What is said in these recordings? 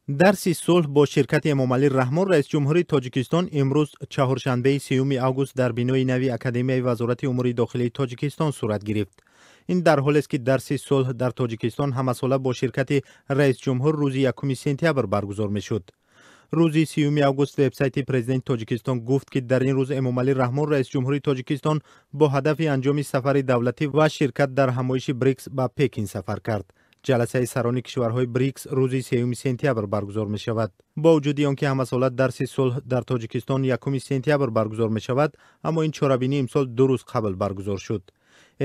Дарси сулҳ бо ширкати Эмомалӣ Раҳмон, раисҷумҳури Тоҷикистон, имрӯз чаҳоршанбеи 30 август дар бинои нави Академияи Вазорати умури дохилии Тоҷикистон сурат гирифт. Ин дар ҳолест, ки дарси сулҳ дар Тоҷикистон ҳамасола бо ширкати раисҷумҳур рӯзи 1 сентябр баргузор мешуд. Рӯзи 30 август вебсайти президенти Тоҷикистон гуфт, ки дар ин рӯз Эмомалӣ Раҳмон, раисҷумҳури Тоҷикистон, бо ҳадафи анҷоми сафари давлатӣ ва ширкат дар ҳамоиши БРИКС ба Пекин сафар кард. Ҷаласаи сарони кишварҳои БРИКС рӯзи 3 сентябр баргузор мешавад. Бо вуҷуди он ки ҳамасола дарси сулҳ дар Тоҷикистон 1 сентябр баргузор мешавад, аммо ин чорабинӣ имсол 2 рӯз қабл баргузор шуд.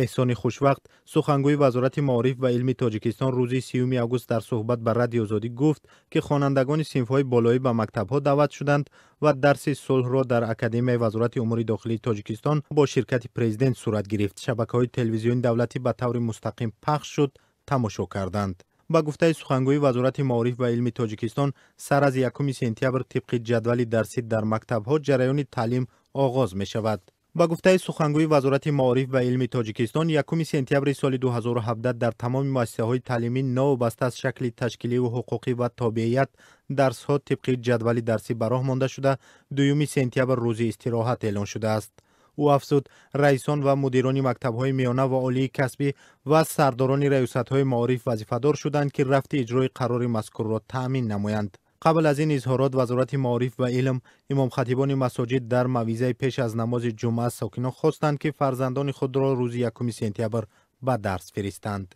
Эҳсони Хушвақт, сухангӯи Вазорати маориф ва илми Тоҷикистон, рӯзи 30 август дар суҳбат ба Радиои Озодӣ гуфт, ки хонандагони синфҳои болоӣ ба мактабҳо даъват шуданд ва дарси сулҳро дар Академияи Вазорати умури дохилии Тоҷикистон бо ширкати президент сурат гирифт. Шабакаҳои телевизиони давлатӣ ба таври мустақим пахш шуд, тамошо карданд. Ба гуфтаи сухангӯи Вазорати маориф ва илми Тоҷикистон, сар аз 1 сентябр тибқи ҷадвали дарсӣ дар мактабҳо ҷараёни таълим оғоз мешавад. Ба гуфтаи сухангӯи Вазорати маориф ва илми Тоҷикистон, 1 сентябри соли 2017 дар тамоми муассисаҳои таълимӣ новобаста аз шакли ташкиливу ҳуқуқӣ ва тобеият дарсҳо тибқи ҷадвали дарсӣ ба роҳ монда шуда, 2 сентябр рӯзи истироҳат эълон шудааст. Ӯ афзуд, раисон ва мудирони мактабҳои миёна ва олии касбӣ ва сардорони раёсатҳои маориф вазифадор шуданд, ки рафти иҷрои қарори мазкурро таъмин намоянд. Қабл аз ин изҳорот Вазорати маориф ва илм, имомхатибони масоҷид дар мавъизаи пеш аз намози ҷумъа сокинон хостанд, ки фарзандони худро рӯзи 1 сентябр ба дарс фиристанд.